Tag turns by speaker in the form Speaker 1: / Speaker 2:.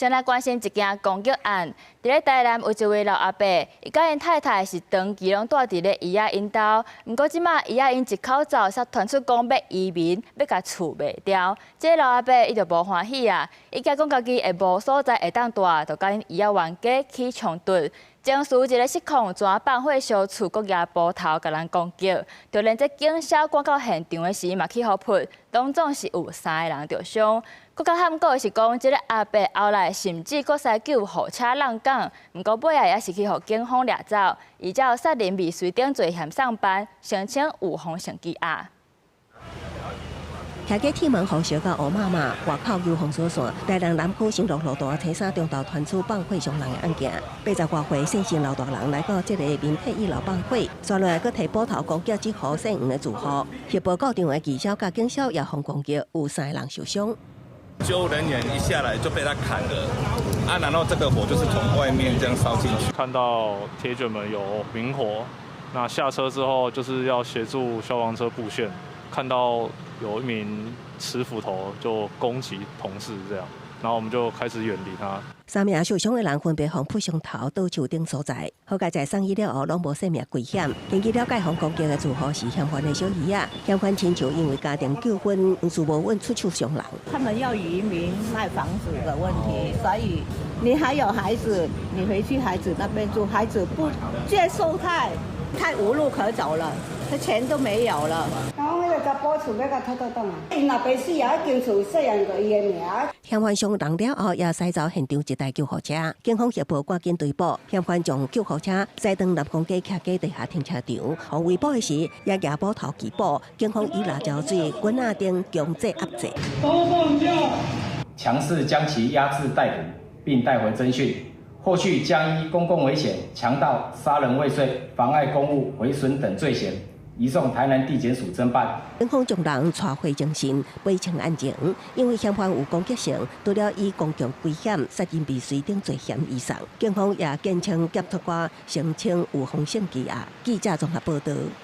Speaker 1: 先來關心一件攻擊案。佇咧台南有一位老阿伯，伊佮𪜶太太是長期攏住佇咧姨仔𪜶兜。毋過這馬姨仔𪜶一口罩，煞傳出講欲移民，欲共厝賣掉。這個老阿伯伊就無歡喜啊！伊驚講家己會無所在會當蹛，就佮𪜶姨仔冤家起衝突。情緒一个失控，怎放火燒厝，閣舉斧頭共人攻擊，就連這警消趕到現場的時嘛去予撲，當總是有三个人著傷。閣較坎坷的是講，這个阿伯後來甚至閣駛救護車挵港，毋過尾仔也是去予警方掠走，依照殺人未遂等罪嫌送辦，聲稱預防性羈押。
Speaker 2: 徛個鐵門予燒到烏麻麻，外口有封鎖線。台南南區新隆路段初三中晝傳出放火傷人的案件。80外歲姓陳老大人來到這个民體一樓放火，紲落來閣提斧頭攻擊這戶姓黃的住戶。協報到場的義消佮警消也予攻擊，有三个人受傷。
Speaker 3: 救護人員一下來就被他砍了，啊，然後這個火就是從外面這樣燒進去。
Speaker 4: 看到鐵捲門有明火，那下車之後就是要協助消防車佈線，看到有一名持斧頭就攻擊同事，這樣，然後我們就開始遠離他。
Speaker 2: 三名受傷的人分別予撲傷頭倒樹頂所在，好佳哉送醫了後攏無生命危險。根據了解，予攻擊的住戶是嫌犯的小姨仔，嫌犯親像因為家庭糾紛，黃無穩出手傷人。
Speaker 5: 他們要移民賣房子的問題，所以你還有孩子，你回去孩子那邊住，孩子不接受太無路可走了，他錢都沒有了。
Speaker 6: 講彼个查埔厝欲共偷偷轉來，𪜶老爸死啊，彼間厝細漢就伊的名。
Speaker 2: 嫌犯傷人了後，也駛走現場一台救護車，警方協報趕緊追捕，嫌犯將救護車駛轉南宮街徛家地下停車場，予圍捕的時也舉斧頭拒捕，警方以辣椒水、棍仔等強制壓制。
Speaker 7: 強勢將其押至逮捕，並帶回偵訊。後續將依公共危險、強盜、殺人未遂、妨礙公務、毀損等罪嫌，移送台南地檢署偵辦。
Speaker 2: 警方將人帶回偵訊，厘清案情，因為嫌犯有攻擊性，除了以公共危險、殺人未遂等罪嫌移送。警方也堅稱檢察官聲稱預防性羈押。記者綜合報道。